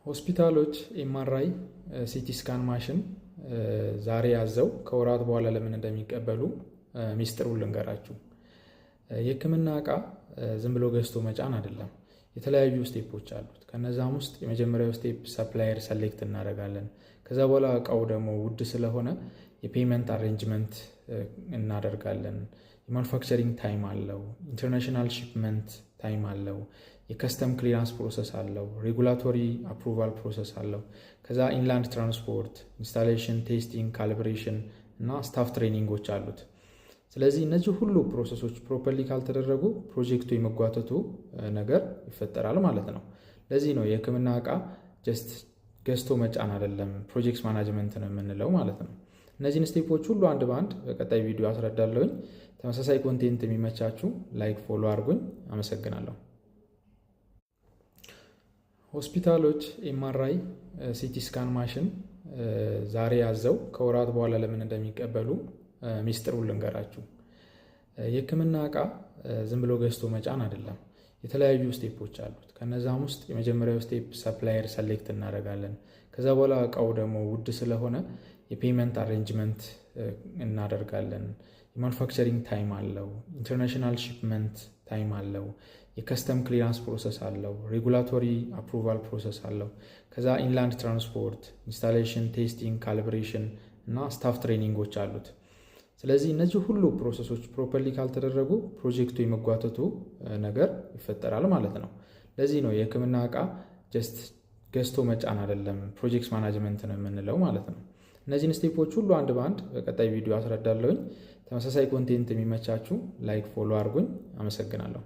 ሆስፒታሎች MRI፣ CT scan machine ዛሬ ያዘው ከወራት በኋላ ለምን እንደሚቀበሉ ሚስጥሩን ልንገራችሁ። የህክምና እቃ ዝም ብሎ ገዝቶ መጫን አይደለም። የተለያዩ step ኦች አሉት። ከነዛም ውስጥ የመጀመሪያው step supplier select እናደርጋለን። ከዛ በኋላ እቃው ደግሞ ውድ ስለሆነ የ payment arrangement እናደርጋለን። የ manufacturing time አለው። International shipment time አለው። የ custom clearance process አለው። Regulatory approval process አለው። ከዛ inland transport፣ installation፣ testing፣ calibration እና staff training ኦች አሉት። ስለዚህ እነዚህ ሁሉ process ኦች properly ካልተደረጉ ፕሮጀክቱ የመጓተቱ ነገር ይፈጠራል ማለት ነው። ለዚህ ነው የህክምና እቃ just ገዝቶ መጫን አይደለም፣ project management ነው የምንለው ማለት ነው። እነዚህን step ኦች ሁሉ አንድ በአንድ በቀጣይ ቪዲዮ አስረዳለሁኝ። ተመሳሳይ content የሚመቻችሁ like፣ follow አድርጉኝ። አመሰግናለሁ። ሆስፒታሎች MRI፣ CT scan machine ዛሬ ያዘው ከወራት በኋላ ለምን እንደሚቀበሉ ሚስጥሩን ልንገራችሁ። የህክምና እቃ ዝም ብሎ ገዝቶ መጫን አይደለም። የተለያዩ step ኦች አሉት። ከነዛም ውስጥ የመጀመሪያው step supplier select እናደርጋለን። ከዛ በኋላ እቃው ደግሞ ውድ ስለሆነ የ payment arrangement እናደርጋለን። የ manufacturing time አለው። International shipment time አለው። የ custom clearance process አለው። Regulatory approval process አለው። ከዛ inland transport፣ installation፣ testing፣ calibration እና staff training ኦች አሉት። ስለዚህ እነዚህ ሁሉ process ኦች properly ካልተደረጉ ፕሮጀክቱ የመጓተቱ ነገር ይፈጠራል ማለት ነው። ለዚህ ነው የህክምና እቃ just ገዝቶ መጫን አይደለም፣ project management ነው የምንለው ማለት ነው። እነዚህን step ኦች ሁሉ አንድ በአንድ በቀጣይ ቪዲዮ አስረዳለሁኝ። ተመሳሳይ content የሚመቻችሁ like፣ follow አድርጉኝ። አመሰግናለሁ።